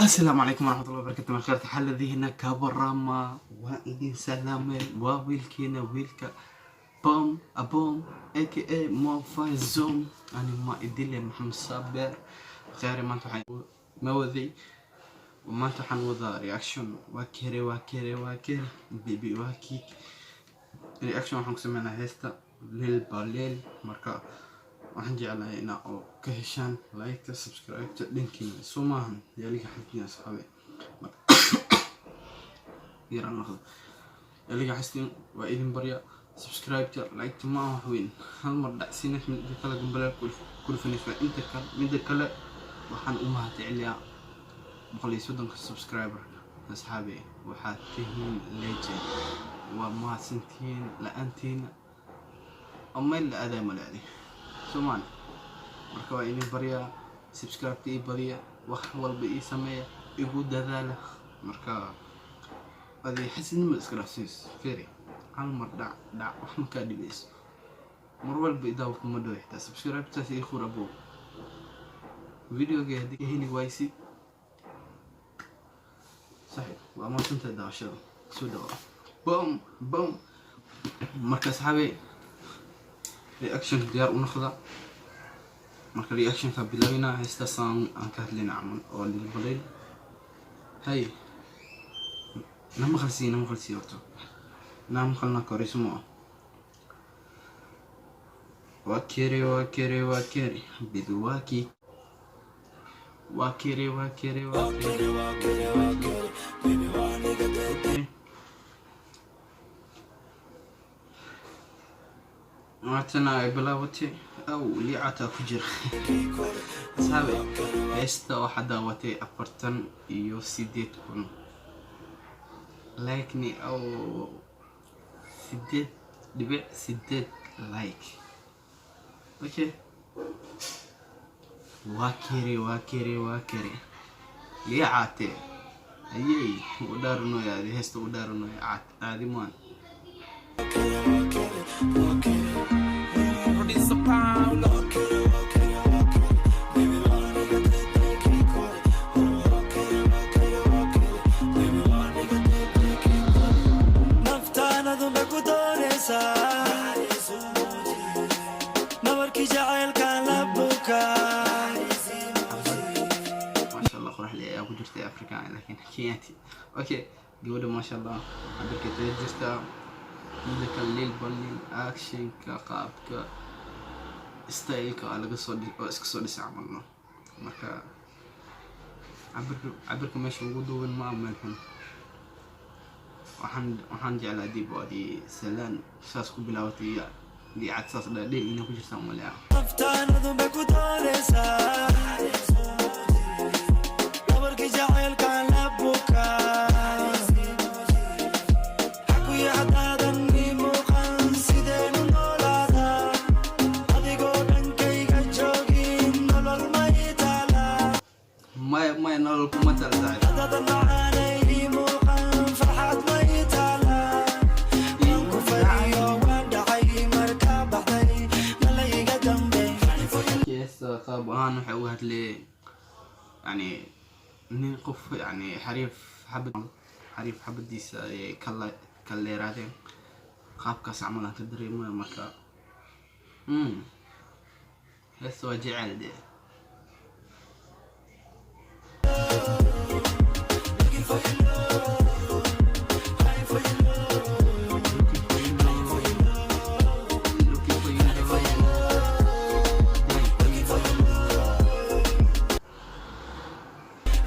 Asalaamu calaykum waraxmatullahi wabarakatu. Markaarta xaaladihiina kabarama, waa idin salaamay. Waa wiilkiina, wiilka bom abom, aka Mofizom. Ani ma idile Maxamed Saaber kheyre. Maanta waxaan ma waday, maanta waxaan wadaa reaction. Waa kere, waa kere, waa kere, baby, waa kiik. Reaction waxaan ku sameynaa heesta Lil Baleel. Marka waxaan jeclahay inaa oo ka heshaan like-ta, subscribe-ta dhankiina soo maahan. Yaaliga xasdin, asxaabe, yaraan noqdo. Yaaliga xasdin, waa idin barya. Subscribe-ta, like-ta ma aha wax weyn, hal mar dhacsiina. Midda kale, gambaleel ku dhufanaysa. Inta kale, midda kale, waxaan u mahadceliyaa 130-ka subscriber. Asxaabe, waxaad tihiin legend, waa mahadsantihiin. La-aantiina oo meel la aadaa ma leedi soomaali. Marka waa idin baryaa, subscribe-ta ii badiya, wax walba ii sameeya, igu dadaala. Marka adi xasidnima iska dhaafsiis. Feri hal mar dhac dhac, wax makaa dhibayso. Mar walba idaawa kuma dhawo, xitaa subscribe-taas ii qur abow. Videoga haddii ka heli waysid, saxib, waa mahadsantahay daawashada. Soo dhawaa, bom bom. Marka asxaabe, reaction diyaar u noqda. Marka reactionka bilaabina, heestaasaan aan ka hadlayna camal oo Lil Baleel. Hay, na maqalsii, na maqalsii horto, na maqalna korismo. Waa kere, waa kere, waa kere, baby, waa kii, waa kere, waa kere, waa kere, waa kere. Maatana ay bilaabatay aw liicataa ku jira. Asxaabe, heesta waxaa daawatay 48,000, like-ni aw 8.8 like. Okay, waa kere, waa kere, waa kere, liicaate ayey u dhaaranoya. Adi heesta u dhaaranoya caadi maan. Producer Paolo. Naftaanadu ma ku doonaysaa nabarkii jacaylkan la bukaa? Maasha Allah, qoraxli ayaa ku jirtay Africa, laakiin Kenyaati. Okay, gabadha, maasha Allah, cabirkeeda jirtaa. Mida kale, Lil Balil actionka, qaabka styleka waa laga soo oo iska soo dhisay camalno. Marka cabirka meesha ugu duuban ma meel xun. Waxaan jeclaa dib oo adi salaan saas ku bilaabatay iyo liicad saas dhaadheel inay ku jirtaan umaleya. Naftaanadu ma ku doonaysaa nabarkii jacaylkan la bukaa? Xakuyo haddaadan ii muuqan, sideenu noolaadaa adigoo dhankayga joogin? Nolol ma ii taalaa? Maya, maya, nolol kuma tala, saaxiib. Haddaadan macaanay ii muuqan, farxad ma ii taalaa? Waan ku fadhiyo, waan dhacay markaa baxday, mala iga dambe. Heesta qaab ahaan waxay uga hadlee, yani nin qof, yani xariif xabad, xariif xabadiisa ayay kala kala dheeraadeen. Qaabkaas camal aan ka dareemaya. Marka heesta waa jecel dee. Looking for your love, crying for your love. Looking for your love, looking for your love, dying for your love.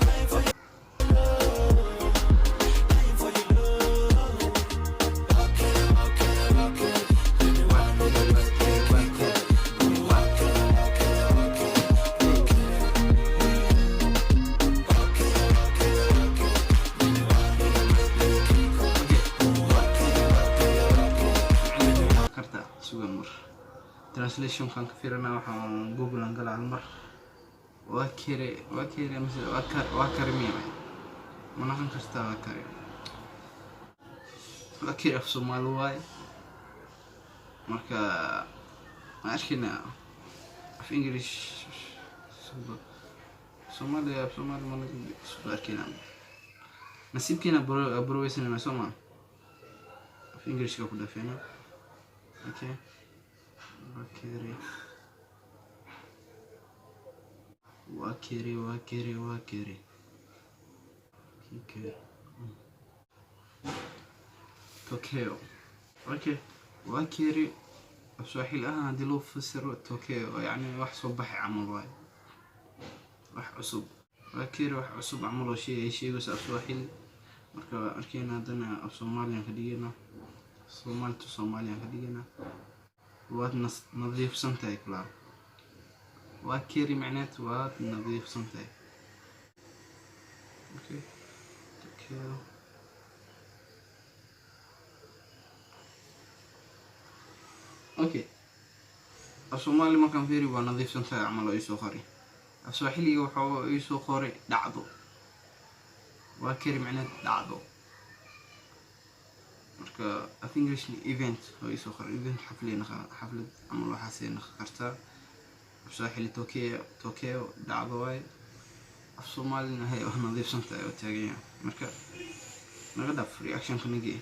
Crying for your love, dying for your love. Okay, okay, okay. Baby, why nigga okay, okay, okay, okay, okay. Okay, okay, okay. Baby, why nigga okay, okay, okay. Karta sugan mar translationkan ka fiirana. Waxaan Google aan galaa hal mar. Waa kere, waa kere mise waa kar, waa kare miya? Ma noqon kartaa waa kare, waa kere? Af Soomaali waaye. Marka ma arkayna af English. Soomaaliya, Soomaali ma isku arkeyna. Nasiibkiina baroweysanayna, soo maa? Af Englishka ku dhafeena. Okay, waa kere, waa kere, waa kere, waa kere. Kikere tokeo. Okay, waa kere. Af Swaaxili ahaan haddii loo fasiro, tokeo yacni wax soo baxay camal waaye, wax cusub. Waa kere, wax cusub camal oo shay ay sheegayso af Swaaxili. Marka waa arkeyna, haddana af Soomaaliyan ka dhigayna, Soomaali to Soomaaliyan ka dhigayna. Waad nadiifsan tahay kulaa. Waa keri macneed waad nadiifsan tahay. Okay, tokeo. Okay, af Soomaali markaan fiiri, waa nadiifsan tahay camal oo iisoo qoray. Af Swaaxiliga waxaa iisoo qoray dhacdo. Waa keri macneed dhacdo. Marka af Englishna event oo iisoo qoray, event xaflad, xaflad camal waxaasay naqon kartaa. Af Swaaxili tokeo, tokeo dhacdo waaye. Af Soomaalina hay waa nadiifsan tahay oo taagan yahay. Marka naga dhaaf reactionka nagee.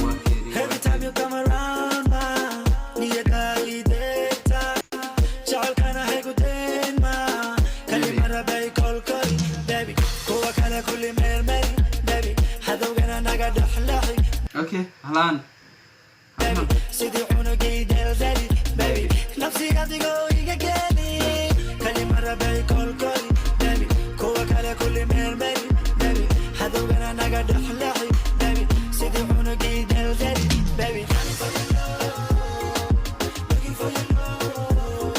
Waa keri. Every time you come around, ma niyada idegta, jecelkana haygu dayn ma kalima rabay kolkol, baby, kuwa kale kulli meelmeri, baby, hadowgana naga dhexlaxi. Okay, halaan. Baby, sidii cunugii deldeli, baby, nafsi adigoo iga geli, kalima rabay kolkol, baby, kuwa kale kulli meelmeri, baby, hadowgana naga dhexlaxi, baby, sidii cunugii deldeli, baby. Looking for your love,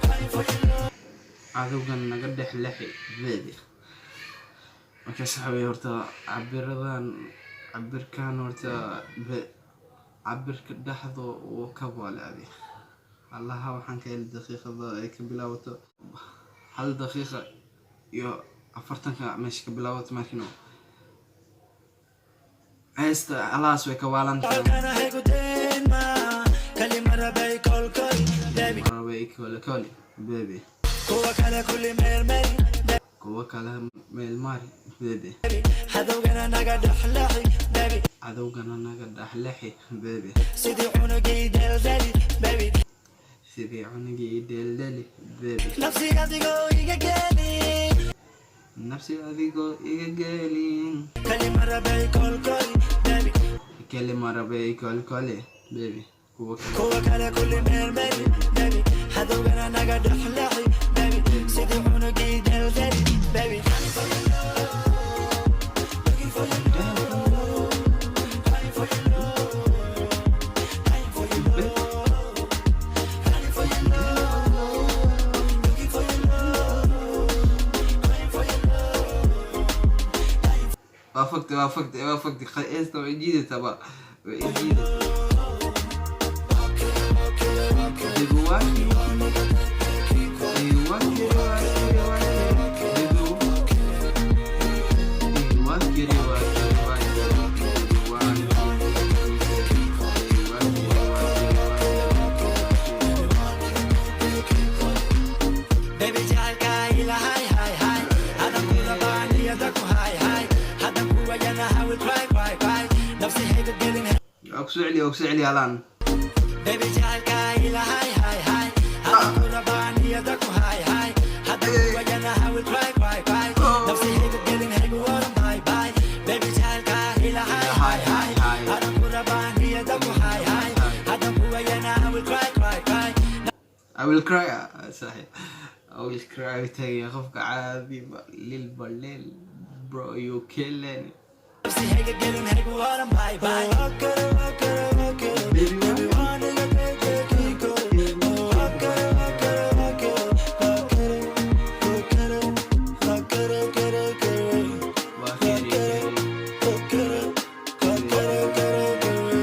crying for your love. Cadowgan naga dhex lexi, baby. Marka saxawey, horta cabiradan, cabirkan horta cabirka dhexda wuu ka waalaaday. Allaha, waxaan ka heli daqiiqada ay ka bilaabato 1 daqiiqa iyo 40-ka meesha ka bilaabato. Markino heesta allahaas way ka waalantahay. Jecelkana haygu dayn ma kalima rabay kolkol, baby. Marabay kole kole, baby. Kuwa kale kulli meelmeri. Kuwa kale meel mari, baby. Baby, hadowgana naga dhexlaxi, baby. Cadowgana naga dhexlexi, baby. Sidii cunugii deldeli, baby. Sidii cunugii dheeldheli, baby. Nafsi adigoo iga geli. Nafsi adigoo iga gelin. Kalima rabay kolkol, baby. Kalima rabay kolkole, baby, kuwa kale. Kuwa kale kulli meelmeri, baby, hadowgana naga dhexlaxi, baby, sidii cunugii deldeli, baby. Looking for your love, crying for your love, crying for your love, crying for your love, looking for your love, crying for your love. Waa fogtay, waa fogtay, waa fogtay. Heesta way jiidaysaa ba, way i jiidaysaa. Baby, waa baby, waa keri, waa keri, waa keri, baby. Baby, waa keri, waa keri, waa keri, baby, waa keri, baby, waa keri, waa keri, waa keri. Baby, jacaylka ila hay hay hay, hadan ku rabaa niyada ku hay hay, hadan ku wayana I will cry, cry, cry, nafsi hayga gelin. Waa kusoo celiya, waa kusoo celiya halaan. Baby, jacaylka ila hay hay hay, hadan ku rabaa niyada ku hay hay, hadan ku wayana I will cry, cry, cry, nafsi hayga gelin, haygu waran bye bye. Baby, jacaylka ila hay hay hay, hadan ku rabaa niyada ku hay hay, hadan ku wayana I will cry, cry, cry. I will cry, saaxiib, I will cry. Tagay qofka caadi ba lil ba lil, bro, you killing. Nafsi hayga gelin, haygu waran bye bye. Baby, Baby, waan iga kiko. Akare, akare, akare, akare, akare, akare, akare, akare. Waa keri, keri. Akare, akare, akare.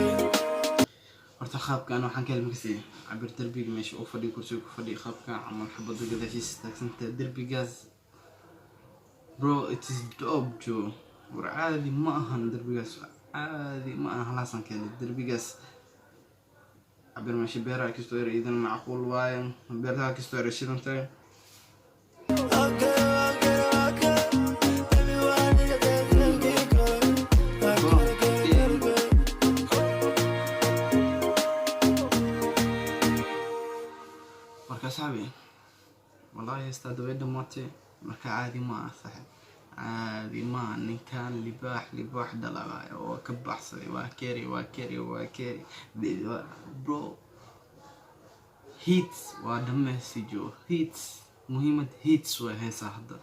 Horta qaabkan waxaan ka helma kasii cabir derbiga meesha uu fadhiyo, kursiga ku fadhiyo, qaabkan camal, xabada gadaashiisa taagsantahay derbigaas. Bro, it is dope, joe. War caadi ma ahan derbigaas, caadi ma ahan. Halaasan ka helay derbigaas. Cabir meesha beeraha kastoo yar iidan macquul waaye, beeraha kastoo yar shidan tahay. Okay. Baby, waa aniga deeqay. Okay. Marka saxbi, wallahi heestaa dabay dhamaatay. Marka caadi ma aha, saaxib, caadi ma aha. Ninkan libaax, libaax dhalawaayo oo ka baxsaday. Waa keri, waa keri, waa keri bro. Hits waa dhammaystijo, hits muhiimad, hits waa heesaa hadda.